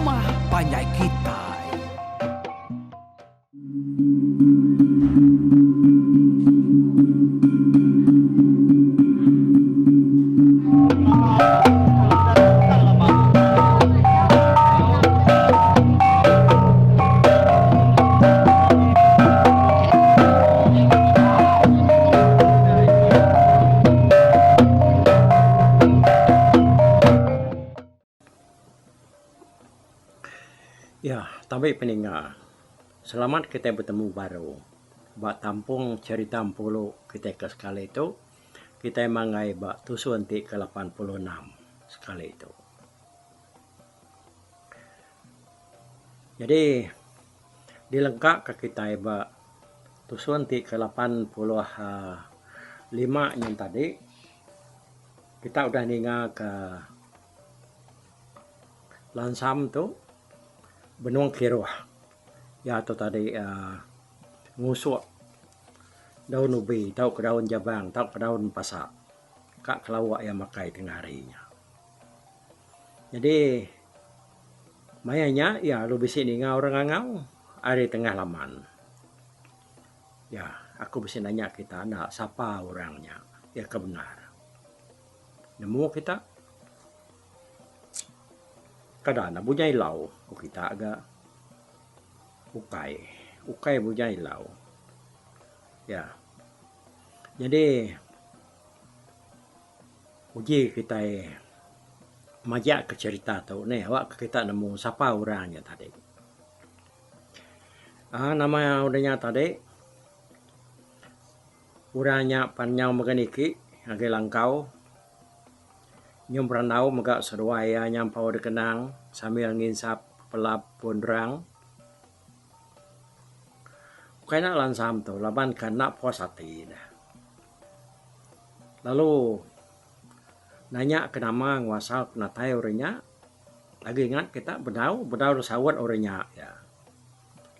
rumah panjai kitai. Ya, tabi peninga. Selamat kitai betemu baru ba tampung cherita empulu kitai ke sekali tu. Kitai manggai ba tusun ti ke 86 sekali tu. Nyadi dilengka ka kitai ba tusun ti ke 85 nyin tadi kita udah ninga ka Lansam tu benung kiruh iya tu tadi uhh ngusuk daun ubi tauka daun jabang tauka daun pasa ka kelawa iya makai tengah hari nya. Nyadi maya nya iya lalu bisi ninga orang ngangau ari tengah laman. Ya aku bisi nanya kita enda sapa orang nya iya ke bendar. Nemu kita kada ne bujai lau ku kita ga ukai ukai bujai lau. Ya nyadi uji kitai majak ke cherita tu neh awak ke kita nemu sapa orang nya tadi. Aaa nama udah nya tadi orang nya pan nyau mega niki ngagai langkau nyau berandau mega seduai iya nyampau dikenang sambil nginsap pelap pun rang. Ukai enda lansam tu laban ke enda puas ati ne. Lalu nanya ke nama nguasa penatai orang nya agi ingat kita bedau bedau deh saut orang nya iya.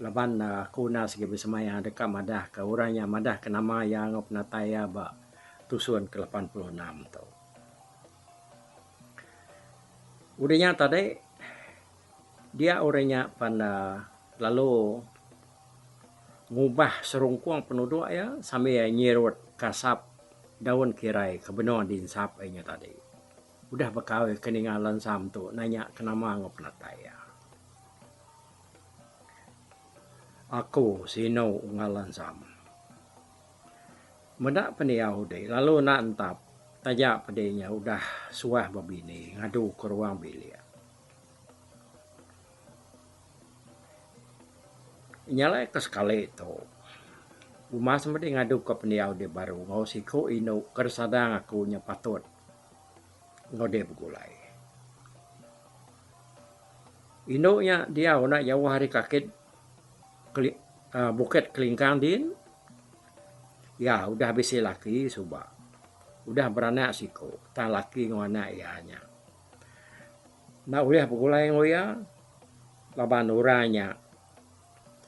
Laban aku enda sigi besemaya deka madah ke orang nya madah ke nama iya enggau penatai iya ba tusun ke 86 tu. Udah nya tadi dia orang nya pan lalu ngubah serungkung penuduk iya sambil iya nyirut kasap daun kirai ke benung dinsap iya nya tadi. Udah bekau iya ke ninga lansam tu nanya ke nama enggau penatai iya. Aku sinu enggau lansam. Meda pendiau deh lalu enda entap taja pedi nya udah suah bebini ngadu ke ruang bilik. Nya alai ke sekali tu umas mesti ngadu ka pendiau dep baru enggau siku indu ke disadang aku nya patut enggau dep begulai. Indu nya diau enda jauh ari kakit uhh bukit kelingkang din iya udah bisi laki suba udah beranak siku tang laki enggau anak iya nya. Enda ulih begulai enggau iya laban orang nya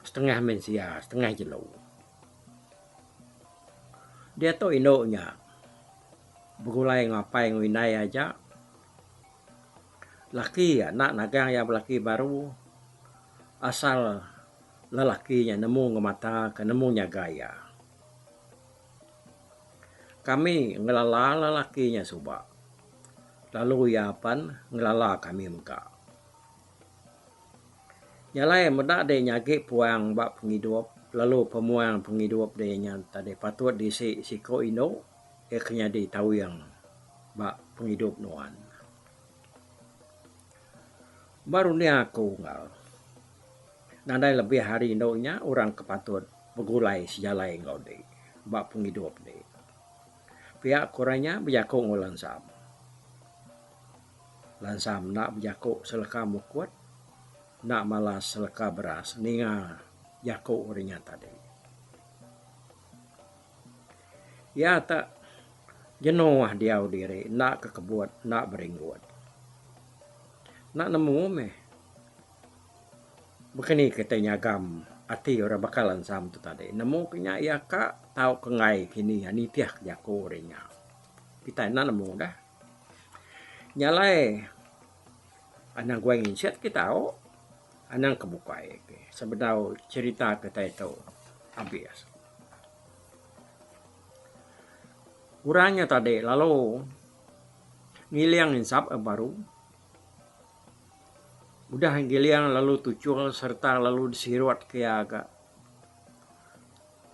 setengah mensia setengah jelu. Diatu indu nya begulai enggau apai enggau indai aja. Laki iya enda nagang iya belaki baru asal lelaki nya nemu ngemata ke nemu nyaga iya. Kami ngelala lelaki nya suba. Lalu iya pan ngelala kami mega. Nya alai meda deh nya agi puang ba pengidup lalu pemuang pengidup deh nya tadi patut diisi siku indu iya ke nyadi tawing ba pengidup nuan. Ba runding aku enggau nadai lebih ari indu nya orang ke patut begulai sejalai enggau deh ba pengidup deh. Pia ku orang nya bejaku enggau Lansam. Lansam enda bejaku seleka mukut, enda malas seleka beras ninga jaku orang nya tadi. Iya te jenuh diau diri enda kekebut enda beringgut. Enda nemu meh. Baka ni kitai nyagam ati orang baka lansam tu tadi. Nemu ke nya iya ka tauka enggai kini iya nitih ke jaku ari nya. Kitai enda nemu dah. Nya alai anang guai ngincit kita au. Anang ke bukai agi sebedau cherita kitai tu abis. Orang nya tadi lalu ngiling insap baru. Udah ngiling lalu tuchul sereta lalu disirut ke iya ga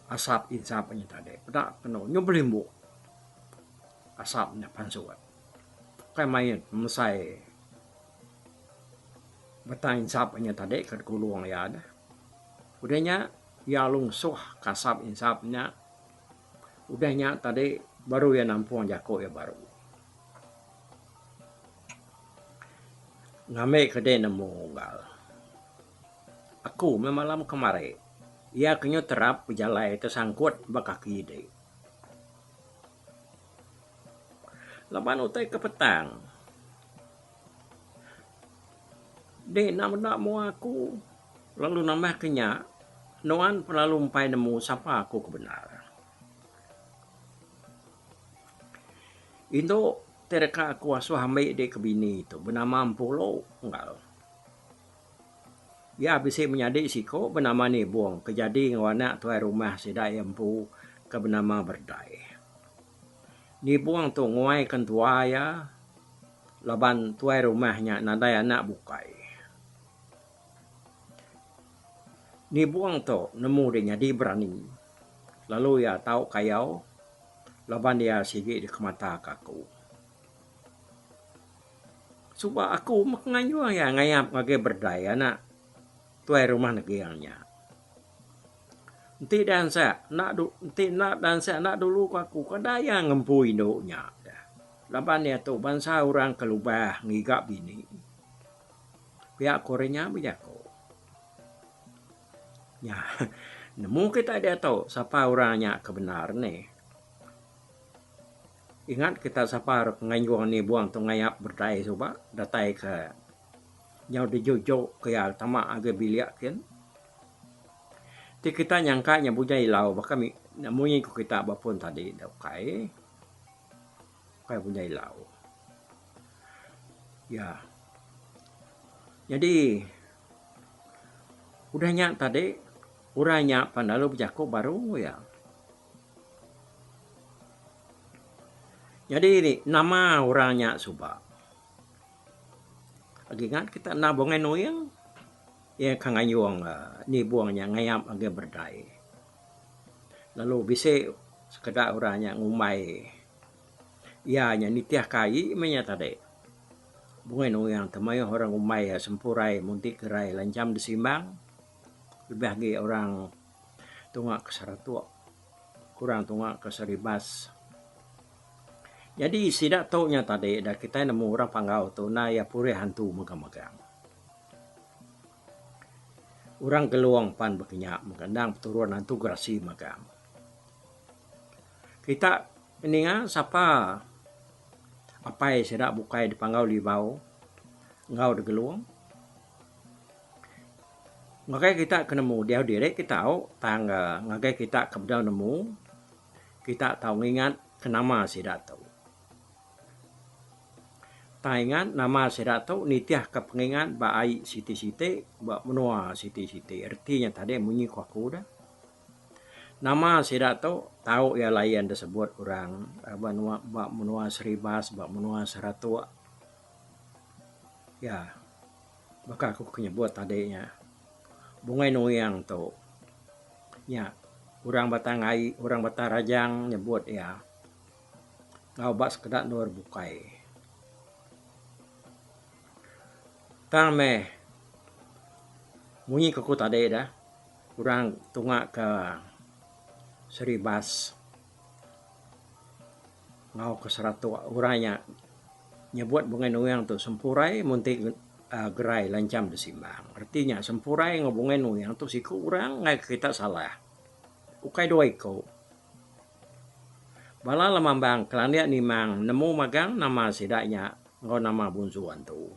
asap insap nya tadi. Peda kenu nyau belimbuk asap nya pansut. Ukai main pemesai batang insap nya tadi ke digulung iya dah. Udah nya iya lalu ngesuh ke asap insap nya. Udah nya tadi baru iya nampung jaku iya baru. Ngambi ke deh nemu unggal. Aku meh malam kemari iya ke nyu terap bejalai tesangkut ba kaki deh. Laban utai ke petang deh enda meda mua aku lalu nambah ke nya nuan pelalu empai nemu sapa aku ke bendar. Indu ti deka aku asuh ambi dek ke bini tu benama Empulo enggau. Iya bisi menyadi siku benama Nibong ke jadi enggau anak tuai rumah sida iya empu ke benama Berdai. Nibong tu nguaika entua iya laban tuai rumah nya nadai anak bukai. Nibong tu nemu deh nyadi berani lalu iya tau kayau laban iya sigi dikemataka aku. Suba aku meh ngayuh iya ngayap ngagai berdai anak tuai rumah neging nya. Enti da ansak enda enti enda da ansak enda dulu ku aku kada iya ngempu indu nya deh. Laban iya tu bansa orang ke lubah ngiga bini. Pia ku orang nya bejaku. Nya nemu kita diatu sapa orang nya ke bendar nih. Ingat kita sapa re penganjung nibung tu ngayap berdai suba datai ke nyau dijuk-juk ke iya tama agi bilik kin. Ti kita nyangka nya bujang ilau baka munyi ku kita ba pun tadi da ukai. Ukai bujang ilau. Ya. Nyadi udah nya tadi orang nya pan lalu bejaku baru iya. Nyadi nama orang nya suba. Agi ngat kita enda bungai nuing iya ka ngayung nibung nya ngayap agi berdai. Lalu bisi sekeda orang nya ngumbai iya nya nitih ka ai meh nya tadi. Bungai nuing tu mayuh orang ngumbai iya sempurai munti gerai lancham disimbang lebih agi orang tunga ke Saratok kurang tunga ke Saribas. Nyadi sida tu nya tadi da kitai nemu orang Panggau tu enda iya purih antu megang-megang. Orang Gelong pan baka nya mega endang peturun antu gerasi megang. Kita ninga sapa apai sida bukai da Panggau Libau enggau da Gelong. Ngagai kita ke nemu diau diri kita au tang ngagai kita ke bedau nemu kita tau ngingat ke nama sida tu. Tang ingat nama sida tu nitih ke pengingat ba ai siti-siti ba menua siti-siti reti nya tadi munyi ku aku dah. Nama sida tu tau iya lain disebut orang ba menua Seribas ba menua Saratok. Ya. Baka aku ke nyebut tadi nya, Bungai Nuing tu nya orang Batang Ai, orang Batang Rajang nyebut iya enggau ba sekeda endur bukai. Tang meh munyi ke aku tadi dah orang tunga ke Seribas enggau ke Saratok orang nya. Nyebut Bungai Nuing tu sempurai munti gerai lancham disimbang. Reti nya sempurai enggau Bungai Nuing tu siku orang enggai ke kita salah. Ukai dua iku. Bala lemambang kelandik nimang nemu magang nama sida nya enggau nama Bunsu Antu.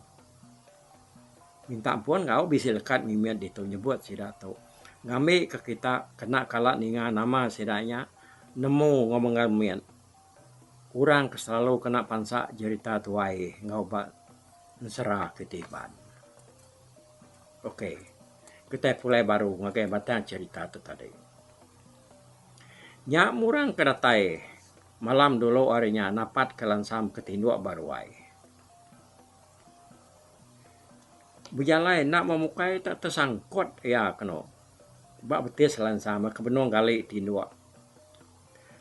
Minta ampun enggau bisi lekat mimit ditu nyebut sida tu. Ngambi ke kita kena kala ninga nama sida nya nemu enggau menggal mit. Orang ke selalu kena pansa jerita tuai enggau ba ensera ke ti Iban. Ok. Kitai pulai baru ngagai batang cherita tu tadi. Nya murang ke datai malam dulu ari nya napat ke lansam ke tinduk ba ruai. Bejalai enda memukai tak tesangkut iya kenu ba betis lansam ke benung gali tinduk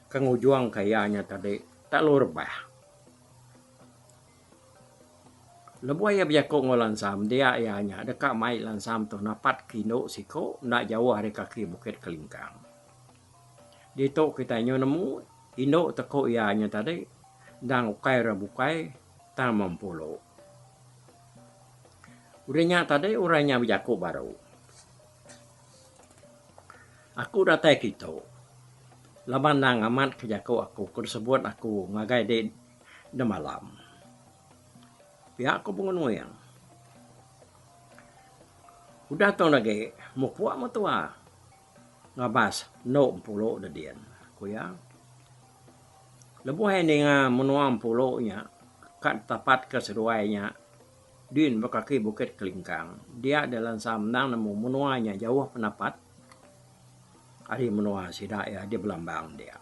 ke ngujung ka iya nya tadi tak lu rebah. Lebuh iya bejaku enggau lansam dia iya nya deka mai lansam tu napat ke indu siku enda jauh ari kaki Bukit Kelingkang. Ditu kitai nyau nemu indu teku iya nya tadi endang ukai orang bukai tang Mempulu. Udah nya tadi orang nya bejaku baru. Aku datai kitu laban endang amat ke jaku aku ke disebut aku ngagai dek demalam. Pia ku Pengenuing. Udah tu lagi mupuk mentua ngabas endo Empulu dedin, ku iya. Lebuh iya ninga menua Empulu nya ka ditapatka seduai nya din ba kaki Bukit Kelingkang dia deh Lansam endang nemu menua nya jauh penapat ari menua sida iya di Belambang dia.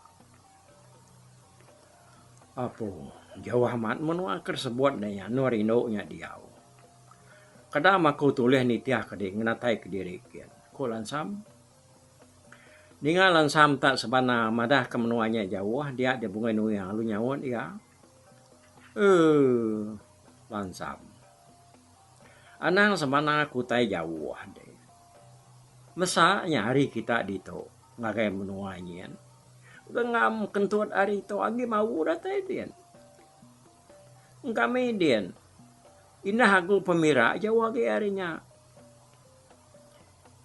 Apo jauh amat menua ke disebut ne nya anu rindu nya diau. Kadam aku tulih nitih ka diri ngenatai kediri gin, ku Lansam. Ninga Lansam tak sebana madah ke menua nya jauh dia deh Bungai Nuing lalu nyaut iya. Eee Lansam. Anang sebana ke utai jauh deh. Mesa nya hari kita ditu ngagai menua nyin. Genggam kentut hari tu agi mawu datai din. Engkami din indah agu pemira jauh agi ari nya.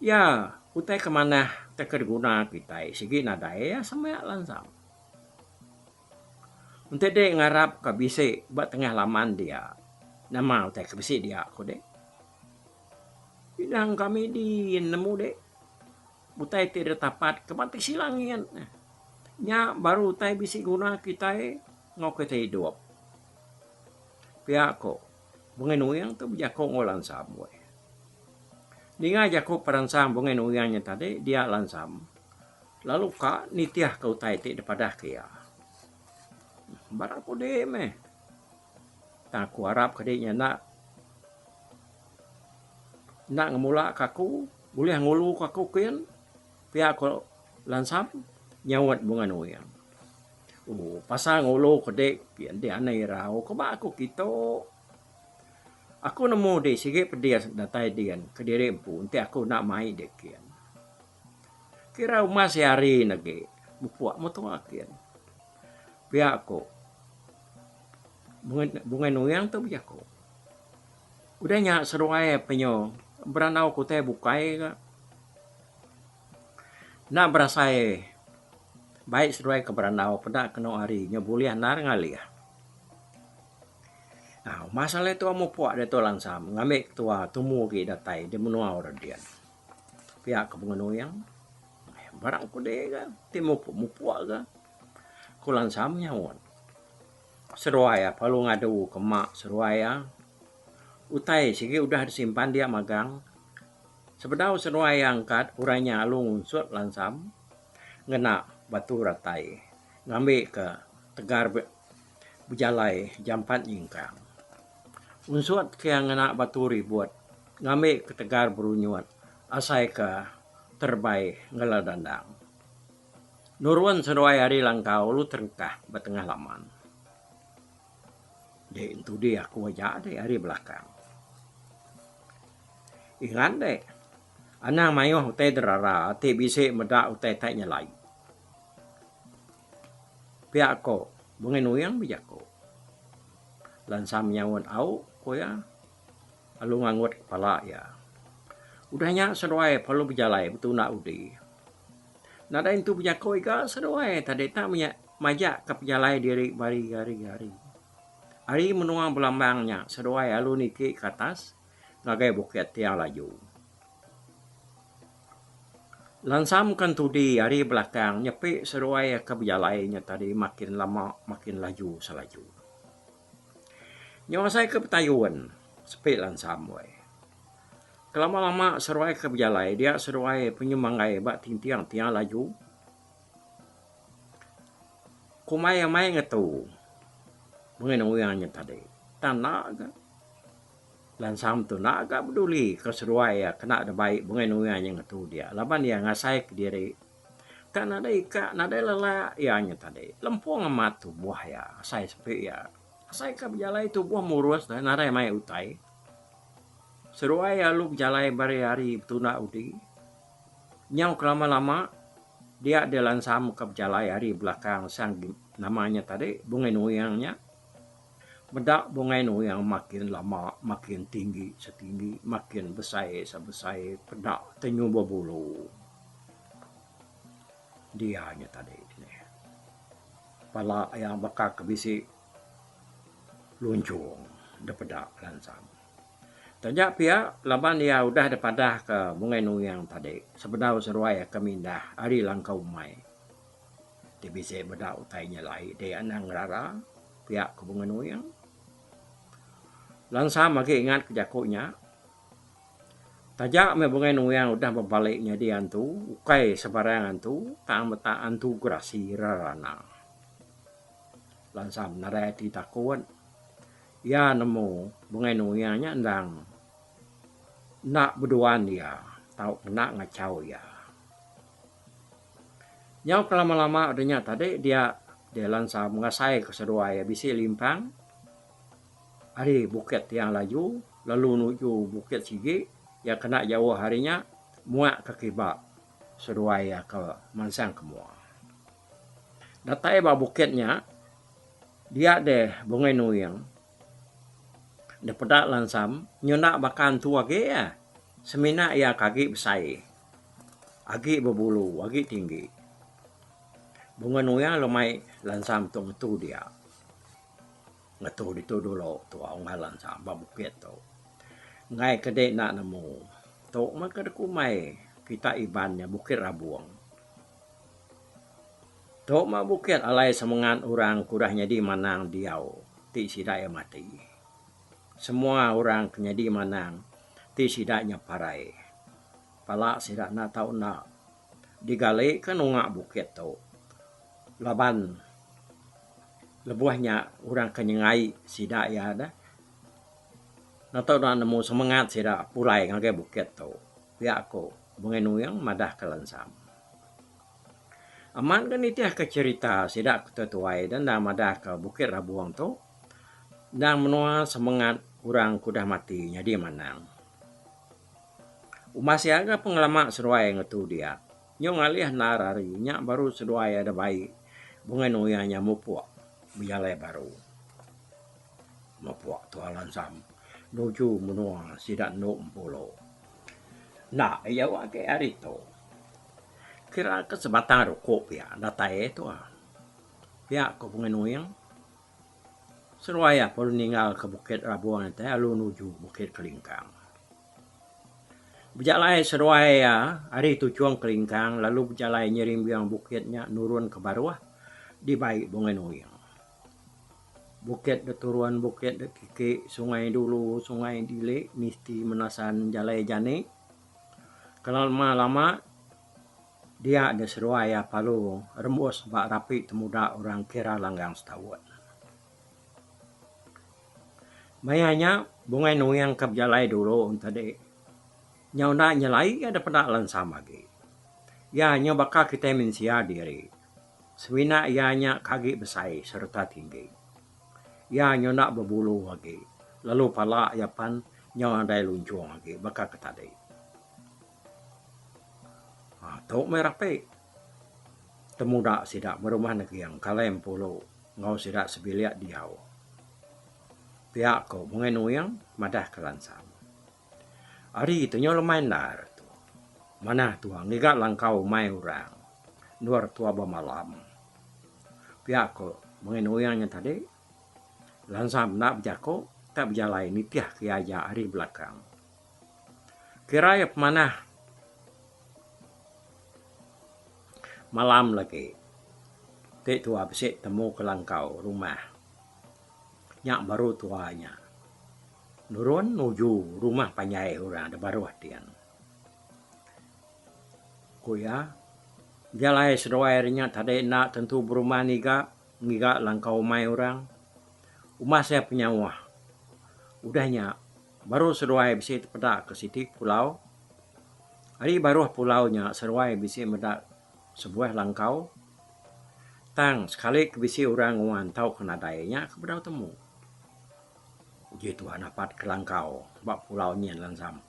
Iya, utai ke manah utai ke diguna kitai sigi nadai iya semak lansam. Enti dek ngarap ka bisi ba tengah laman dia, nama utai ke bisi dia ku dek. Inang kami din nemu dek utai ti ditapat ke ba tisi langit. Nya baru utai bisi guna kitai enggau kitai idup. Pia ko Bungai Nuing tu bejako enggau lansam. Ninga jaku peransang Bungai Nuyang nya tadi dia Lansam lalu ka nitihka utai ti dipadahka iya. Barang ku di meh. Tang aku arap ka di nya enda enda ngemula ka aku bulih ngulu ka aku kin pia ku Lansam nyaut Bungai Nuyang. Ooh pasal ngulu ka di kin di anang irau ka ba aku kitu. Aku nemu dih sigi pedis datai din kediri empu enti aku enda mai dih kin. Kira umas iya hari ne agi mupuk metua kin. Pia ku Bungai Nuing tu bejaku. Udah nya seduai penyu berandau ke utai bukai ga. Enda berasai bai seduai ke berandau peda kenu hari nya bulih endar ngalih. Uma salai tua mupuk diatu lansam ngambi ketua tumu agi datai di menua orang din. Pia ke pengenuyang barang ku deh ga ti mupuk mupuk ga ku lansam nyaut. Seduai iya perlu ngadu ke ema seduai iya utai sigi udah disimpan dia magang. Sebedau seduai iya angkat orang nya lalu ngunsut lansam ngena batu ratai ngambi ke tegar bejalai jampat nyingkang. Unsut ke ngena batu ribut ngambi ketegal berunyut asai ke terebai ngela dandang. Nurun seduai ari langkau lalu terengkah ba tengah laman. Dek entudi aku aja dek ari belakang. Ingat dek, anang mayuh utai derara ti bisi meda utai tai nyelai. Pia ko Bungai Nuing bejaku. Lansam nyaut au ku iya lalu ngangut kepala iya. Udah nya seduai perlu bejalai betunda udi. Nadai entu bejaku iga seduai tadi tak majak ka pejalai diri bari-hari. Ari menua belambang nya seduai lalu niki ke atas ngagai Bukit Tiang Laju. Lansam ke entudi ari belakang nyepi seduai ke bejalai nya tadi makin lama makin laju selaju. Nyau asai ke betayun sepi lansam weh. Kelama-lama seduai ke bejalai dia seduai penyemanggai ba tinting tiang laju. Kumbai amai ngetu mengin uyang nya tadi. Tang enda ga lansam tu enda ga beduli ke seduai iya kena dibai mengin uyang nya ngetu dia laban iya ngasai kediri tang nadai ika nadai lelak iya nya tadi. Lempung amat tubuh iya asai sepi iya. Asai ka bejalai tubuh murus nadai mai utai. Seduai lalu bejalai bari-hari betunda udi. Nyau kelama-lama dia deh lansam ka bejalai ari belakang sang nama nya tadi Bungai Nuing nya. Meda Bungai Nuing makin lama makin tinggi setinggi makin besai sebesai peda tenyu bebulu. Dia nya tadi neh. Pala iya baka ke bisi lunchung depeda lansam. Taja pia, laban iya udah dipadahka Bungai Nuing tadi sebedau seduai ke mindah ari langkau umai ti bisi meda utai nyelai dei anang ngerara pia ku Bungai Nuing. Lansam agi ingat ke jaku nya. Taja meh Bungai Nuing udah bebali nyadi antu, ukai sebarang antu tang meta antu gerasi rerana. Lansam nadai ati takut. Iya nemu Bungai Nuing nya endang enda beduan iya tauka enda ngachau iya. Nyau kelama-lama udah nya tadi dia deh Lansam ngasaika seduai iya bisi limpang ari Bukit Tiang Laju lalu nuju Bukit Sigi iya kena jauh ari nya muak ke kiba seduai iya ke mansang ke mua. Datai ba bukit nya Dia deh Bungai Nuing dipeda lansam nyunda baka antu agi iya. Semina iya ke agi besai, agi bebulu, agi tinggi. Bungai Nuing lalu mai lansam tu ngetu dia. Ngetu ditu dulu tua unggal lansam ba bukit tu. Enggai ke dek enda nemu. Tu meh ke dikumbai kita Iban nya Bukit Rabung. Tu meh bukit alai semengat orang ke udah nyadi manang diau ti sida iya mati. Semua orang ke nyadi manang ti sida nya parai. Pala sida enda tau enda digalika nunga bukit tu laban lebuh nya orang ke nyengai sida iya deh enda tau enda nemu semengat sida pulai ngagai bukit tu. Pia ku Bungai Nuing madahka Lensam. Amat ga nitihka cherita sida ke tuai-tuai da endang madahka Bukit Rabong tu endang menua semengat orang ke udah mati nyadi manang. Umbas iya ga pengelama seduai ngetu dia. Nyu ngalih endar hari nya baru seduai ada bai Bungai Nuing nya mupuk bejalai baru. Mupuk Tuan Lansam nuju menua sida endu Empulo. Enda jauh agi ari tu. Kira ke sebatang ruku pia datai tu ah. Pia ku Bungai Nuing. Seduai iya perlu ninggal ke Bukit Rabong iti lalu nuju Bukit Kelingkang. Bejalai seduai iya ari tuchung Kelingkang lalu bejalai nyerimbing bukit nya nurun ke baruh dibai Bungai Nuing. Bukit da turun bukit da kiki sungai dulu sungai dili misti menasan jalai jani. Kelama lama dia da seduai iya palu rembus ba rapi temuda orang kira langgang setaun. Maya nya Bungai Nuing ke bejalai dulu tadi nyau enda nyelai iya da peda lensam agi. Iya nyau baka kitai mensia diri. Semina iya nya ke agi besai sereta tinggi. Iya nyau enda bebulu agi lalu pala iya pan nyau nadai lunchung agi baka ke tadi. Haa tu meh rapi temuda sida berumah neging kalai empulu enggau sida sebilik diau. Pia ko Bungai Nuing madah ke Lansam. Ari tu nyau lemai endar tu. Manah tua ngiga langkau umai orang endur tua bemalam. Pia ko Bungai Nuing nya tadi lansam enda bejaku tak bejalai nitih ke iya aja ari belakang. Kira iya pemanah malam lagi ti tua bisi temu ke langkau rumah nya baru tua nya. Nurun nuju rumah panjai orang da baruh din. Ku iya, jalai seduai ari nya tadi enda tentu berumah ngiga ngiga langkau umai orang. Umbas iya penyauh. Udah nya, baru seduai bisi tepeda ke siti pulau. Ari baruh pulau nya seduai bisi meda sebuah langkau. Tang sekali ke bisi orang nguan tauka nadai nya ke bedau temu. Uji tuah napat ke langkau ba pulau nyin lansam.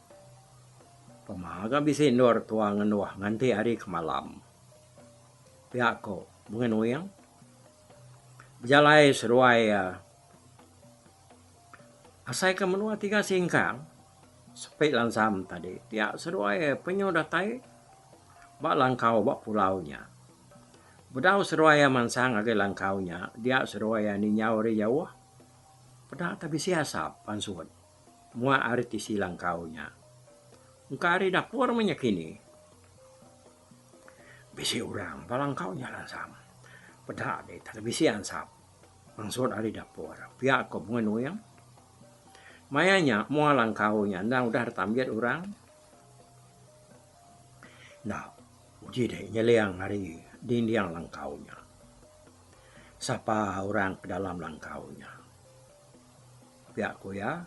Pema ga bisi endur tua ngenduh nganti hari ke malam. Pia ko Bungai Nuing. Bejalai seduai iya asai ke menua tiga singkang sepi lansam tadi pia seduai iya penyuh datai ba langkau ba pulau nya. Bedau seduai iya mansang ngagai langkau nya dia seduai iya ninjau ari jauh. Peda ta bisi asap pansut muak ari tisi langkau nya. Engka ari dapur meh nya kini. Bisi orang ba langkau nya lansam. Peda deh ta bisi asap pansut ari dapur pia ko Bungai Nuing. Maya nya mua langkau nya endang udah ditambit orang. Enda uji deh nyeling ari dinding langkau nya. Sapa orang ke dalam langkau nya. Pia ku iya,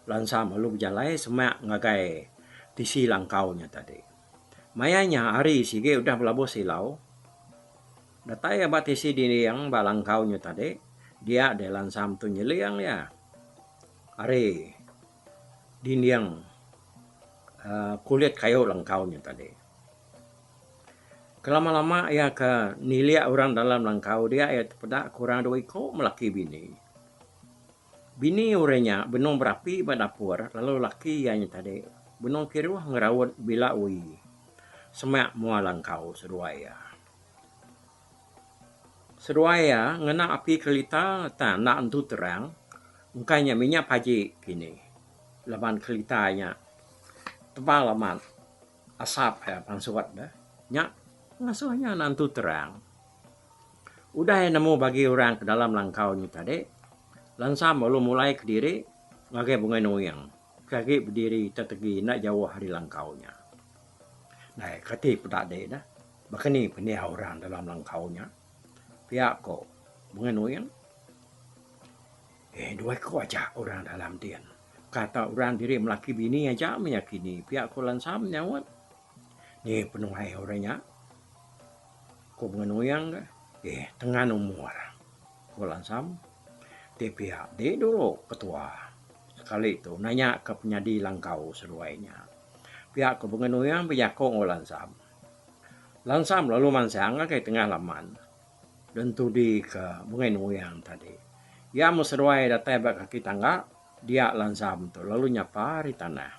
Lansam lalu bejalai semak ngagai tisi langkau nya tadi. Maya nya hari sigi udah belabuh silau. Datai iya ba tisi dinding ba langkau nya tadi, dia deh Lansam tu nyeling iya ari dinding uhh kulit kayu langkau nya tadi. Kelama-lama iya ke nilik orang dalam langkau dia iya tepeda ke orang dua iku melaki bini. Bini orang nya benung berapi ba dapur lalu laki iya nya tadi benung kiruh ngeraut bila wi semak mua langkau seduai iya. Seduai iya ngena api kelita tang enda entu terang engka nya minyak paji kini laban kelita nya tebal amat. Asap iya pansut deh. Nya ngasuh nya nentu terang. Udah iya nemu bagi orang ke dalam langkau nya tadi, Lansam lalu mulai kediri ngagai Bungai Nuing ke agi bediri tetegi enda jauh ari langkau nya. Ndai kati peda dek deh, baka ni pendiau orang dalam langkau nya. Pia ko Bungai Nuing. Eh dua iku aja orang dalam din. Kata orang diri melaki bini aja meh iya kini pia ku Lansam nyaut. Ni penuai orang nya ku Mengenuyang ga eh tengan umur ku Lansam. Ti pia di dulu ketua sekali tu nanya ka penyadi langkau seduai nya. Pia ku Mengenuyang bejaku enggau Lansam. Lansam lalu mansang ngagai tengah laman. Dentudi ke Bungai Nuyang tadi. Iya meh seduai datai ba kaki tangga dia Lansam tu lalu nyapa ari tanah.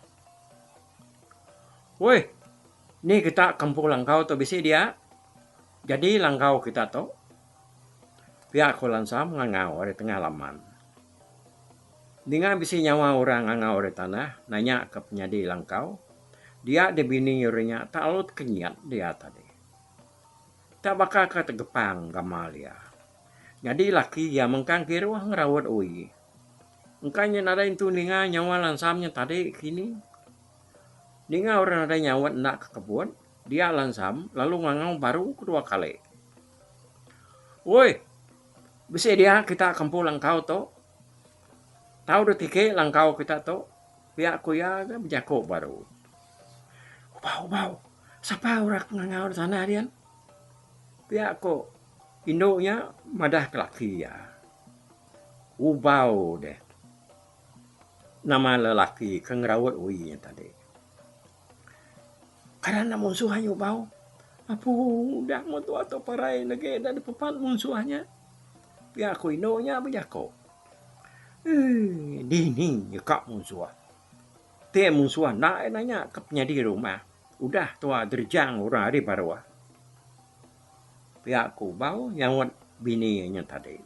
Woi, ni kita ke empu langkau tu bisi dia? Jadi langkau kita tu? Pia ku Lansam ngangau ari tengah laman. Ninga bisi nyawa orang ngangau ari tanah nanya ke penyadi langkau, dia deh bini orang nya tak lalu tekenyit dia tadi. Tak baka ke tegepang gamal iya. Nyadi laki iya mengkang kiruh ngeraut ui. Engka nya nadai entu ninga nyawa lansam nya tadi kini. Ninga orang nadai nyaut enda ke kebut, dia lansam lalu ngangau baru kedua kali. Oi! Bisi dia kita ke empu langkau tu. Tau deh tiki langkau kita tu, pia ku iya ga bejaku baru. Ubau ubau, sapa orang ke ngangau da tanah dian? Pia ku indu nya madah ke laki iya. Ubau deh nama lelaki ke ngeraut ui nya tadi. Kada enda munsuh nya ubau. Apu udah mentua tu parai negi enda dipepan munsuh nya. Pia ku indu nya bejaku. Eii dini nyeka munsuh. Ti munsuh enda iya nanya ke penyadi rumah udah tua derejang orang ari baruh. Pia ku Ubau nyaut bini iya nya tadi.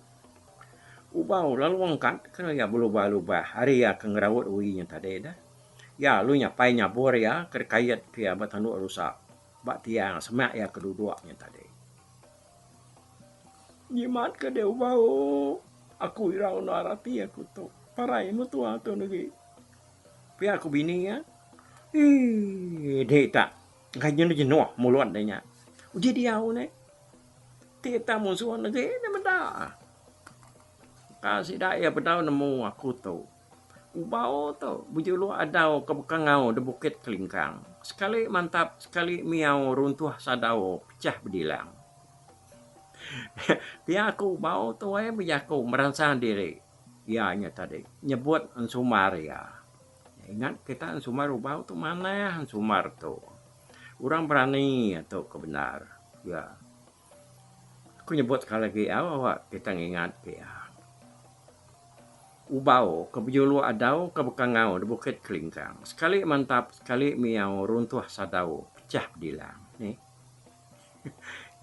Ubau lalu angkat ke iya belubah-lubah ari iya ke ngeraut ui nya tadi deh. Iya lalu nyapai nyabur iya ke dikait ke iya ba tanduk rusa ba tiang semak iya ke duduk nya tadi. Nyimat ke deh ubau aku irau endar ati aku tu parai mentua tu negi. Pia ku bini iya. Eii deh ita enggai jenuh jenuh mulut deh nya. Uji diau neh. Ti ita munsuh negi ne meda. Ka sida iya bedau nemu aku tu. Ubau tu bejuluk adau ke bekangau da Bukit Kelingkang. Sekali mantap sekali miau runtuh sadau pechah bedilang. Pia ku ubau tu ai bejaku meransang diri iya nya tadi nyebut ensumbar iya. Ingat kita ensumbar ubau tu manah ensumbar tu. Orang berani tu ke bendar iya. Aku nyebut sekali agi au awak kita ngingat ke iya. Ubau ke bejuluk adau ke bekangau di Bukit Kelingkang. Sekali mantap sekali miau runtuh sadau pechah bedilang. Nih.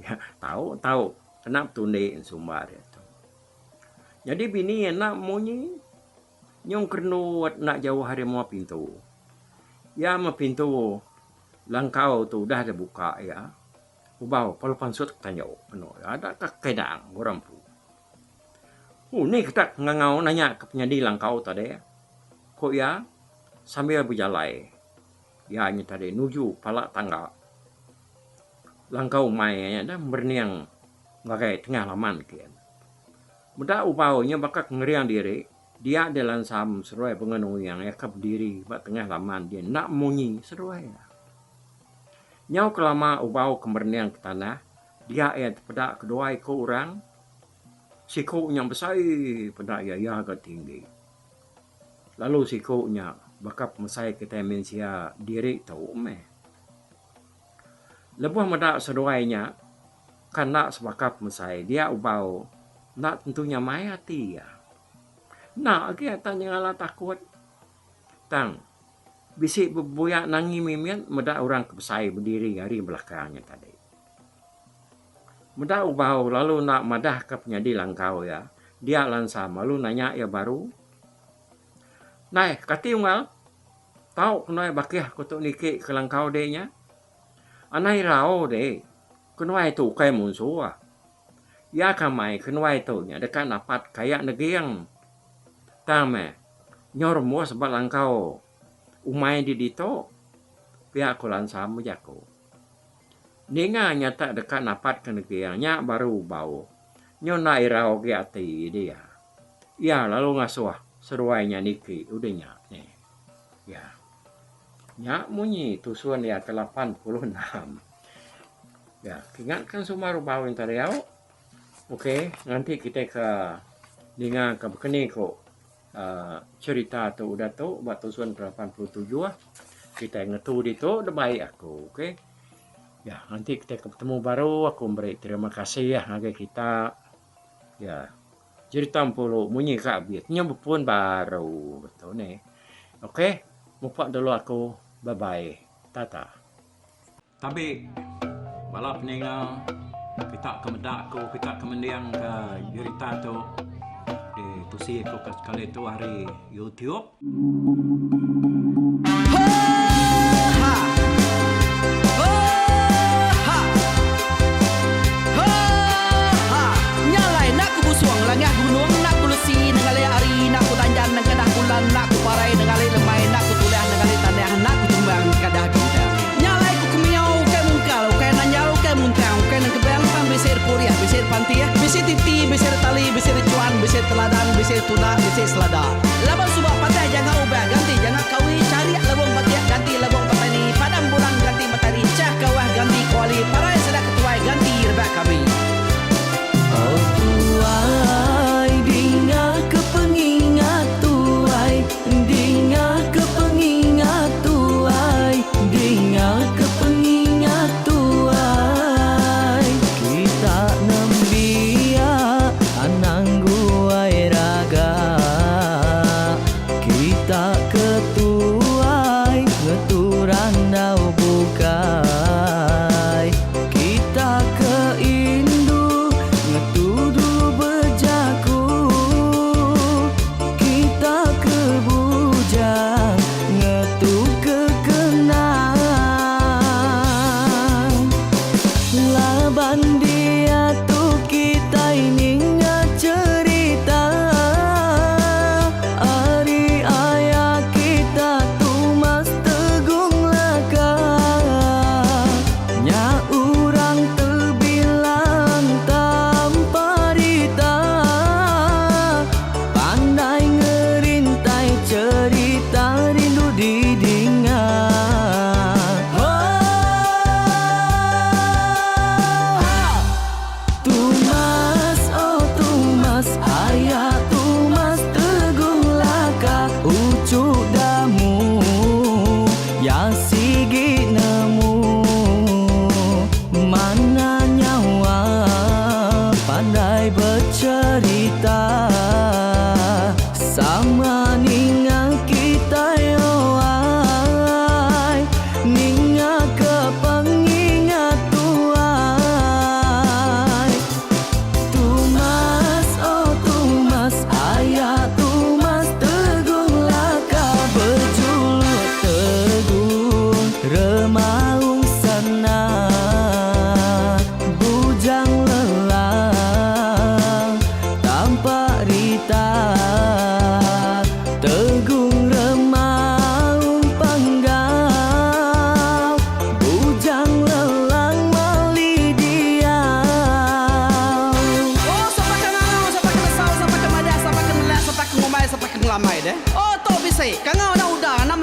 Ya tau tau kena betundi ensumbar iya tu. Nyadi bini iya enda munyi nyung kerendut enda jauh ari mua pintu. Iya meh pintu langkau tu udah dibuka iya. Ubau perlu pansut ke tanjau penu ada ka kidang orang empu. Huh ni kita ngangau nanya ke penyadi langkau tadi ku iya sambil bejalai iya nya tadi nuju pala tangga langkau umai iya nya dah merening ngagai tengah laman kian. Meda ubau nya baka ke ngering diri dia deh lansam seduai bengan uyang iya ke bediri ba tengah laman dia enda munyi seduai iya. Nyau kelama ubau ke merening ke tanah, dia iya tepeda kedua iku orang. Siku nya besai peda iya, iya ga tinggi. Lalu siku nya baka pemesai kitai mensia diri tu meh. Lebuh meda seduai nya ka enda sebaka pemesai dia ubau enda tentu nyamai ati iya. Enda agi ata nyengala takut. Tang Bisi bebuya nangi mimit meda orang ke besai bediri ari belakang nya tadi. Meda Ubau lalu enda madahka penyadi langkau iya, dia Lansam lalu nanya iya baru. Ndai, kati unggal? Tau ke nuai bakih ku tu niki ke langkau dek nya? Anai irau dek, ke nuai tu ukai munsuh. Iya ka mai ke nuai tu nya deka napat kayak neging. Tang meh, nyau rembus ba langkau umai di ditu, pia ku Lansam bejaku. Ninga nya tak deka napat ke neging nya baru bau. Nyau enda irau agi ati dia. Iya lalu ngasuh seduai nya niki udah nya neh. Iya. Nya munyi tusun iya ke 86. Ya, kingatkan semua rubau yang tadi au. Okey, nganti kitai ke ninga ke bekeni ku uhh cherita tu udah tu ba tusun ke 87 kitai ngetu ditu da bai aku okey. Ya, nganti kitai ke betemu baru aku meri terima kasih ngagai kita. Ya. Jerita empulu munyi ka abis nyau bepun baru tu neh. Okey, mupa dulu aku. Bye bye. Tata. Tabi bala peninga kita ke meda aku kita ke mending ke jerita tu di tusi aku ke sekali tu ari YouTube.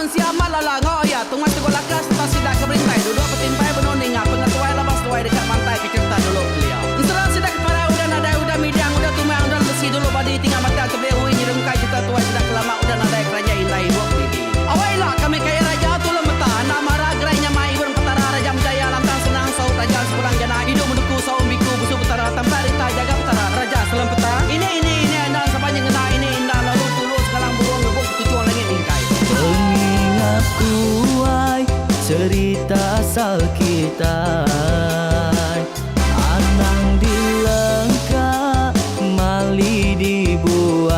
mensia amat lala enggau aya Tungas Teguh Laka sereta sida ke berintai duduk betimpai benung ninga pengetuai laban seduai deka mantai ke cherita dulu kelia. Ensera sida ke parai udah nadai udah midang udah tumang udah lemesi dulu badi tinggal batang tebeli ui nyerungkai cherita tuai sida ke lama udah nadai keranjai indai ibuk didi. Awai ila kami kaya raja tulung meta enda mara gerai nyamai ibun petara raja menjaya lantang senang saut raja sepulang jana idup menduku saum biku busu petara tampak rita jaga petara raja selempeta ini ini ini enda sapa nyengenda ini inda lalu tulu segalang burung ngebuk ketuchung langit mingkai. Pengingat tuai cerita asal kitai Anang dilengka mali dibuai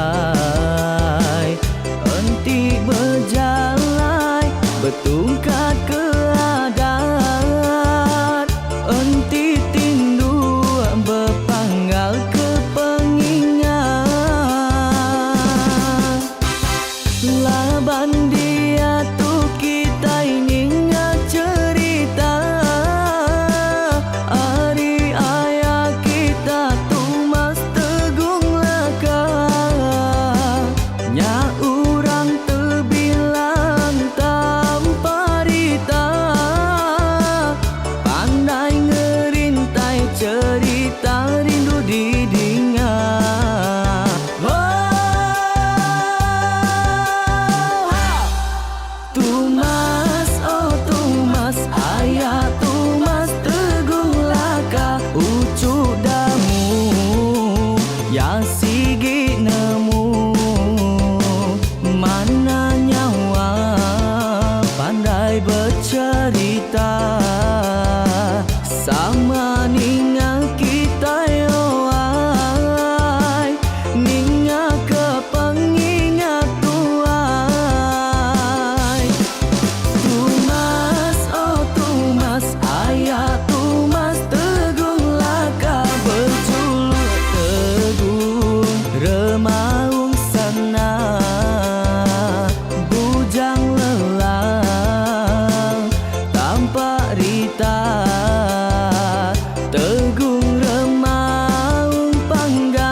Enti bejalai betungkat ke adat Enti tindu bepanggal ke pengingat Laban diatu kitai ninga cherita ari aya kita Tumas Tegung Laka Nya urang tebilang tanpa rita Pandai ngerintai cherita rindu didinga. Tumas oh Tumas aya Tumas Teguh Laka uchu damu ya sigi nemu mana nyawa pandai becherita sama ninga kitai oai ninga ke pengingat tuai. Tumas oh Tumas aya Tumas Teguh Laka bejuluk Teguh Remaung Sana Bujang Lelang Tampak Rita Tegung Remaung Panggau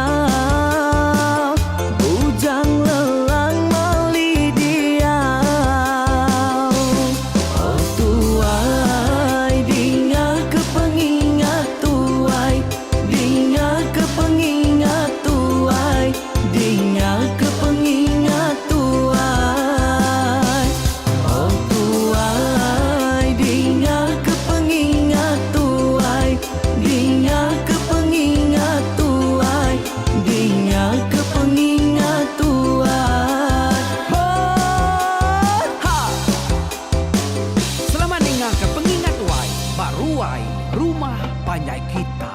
Bujang Lelang Mali Diau. Oh tuai dinga ke pengingat tuai Dinga ke pengingat tuai Dinga ke pengingat tuai Oh tuai dinga ke pengingat tuai Dinga ke pengingat tuai Dinga ke pengingat tuai Ho ha! Selamat ninga ke pengingat tuai ba ruai rumah panjai kita.